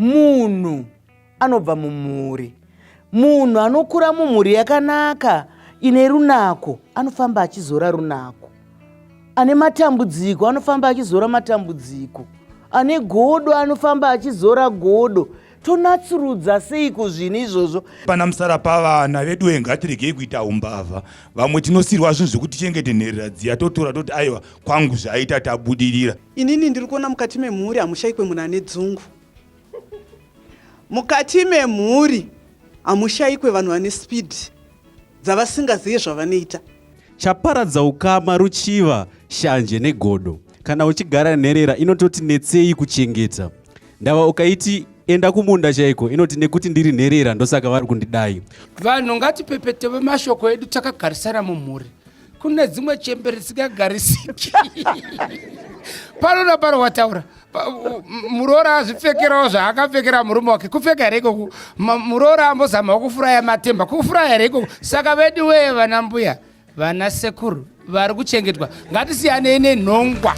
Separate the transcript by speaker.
Speaker 1: Munhu anobva mumhuri. Munhu anokura mumhuri yakanaka ine runako anofamba achizora runako. Ane matambudziko anofamba achizora matambudziko. Ane godo anofamba achizora godo. Tonatsurudza seiko zvinhu izvozvo?
Speaker 2: Pana musara pavana veduwe, ngatiregei kuita umbavha. Vamwe tinosirwa zvinhu zvekuti tichengete nherera dziya, totora toti aiwa, kwangu zvaita, tabudirira.
Speaker 3: Inini ndiri kuona mukati memhuri hamushaikwe munhu ane dzungu. Mukati memhuri hamushaikwe vanhu vane speed dzavasingazive zvavanoita.
Speaker 4: Chaparadza ukama ruchiva, shanje negodo. Kana uchigara nherera inototi netsei kuchengeta. Ndava ukaiti enda kumunda chaiko inoti nekuti ndiri nherera ndosaka vari kundidai.
Speaker 5: Vanhu ngatipepetewe mashoko edu takagarisana mumhuri. Kune dzimwe chembere dzisingagarisiki. Pano napano wataura muroora azvipfekerawo zvaakapfekera murume wake. Kupfeka here ikoku? Muroora ambozamawo kufuraya matemba, kufuraya here ikoku? Saka vedu wee, vana mbuya, vana sekuru vari kuchengetwa, ngatisiyanei nenhongwa.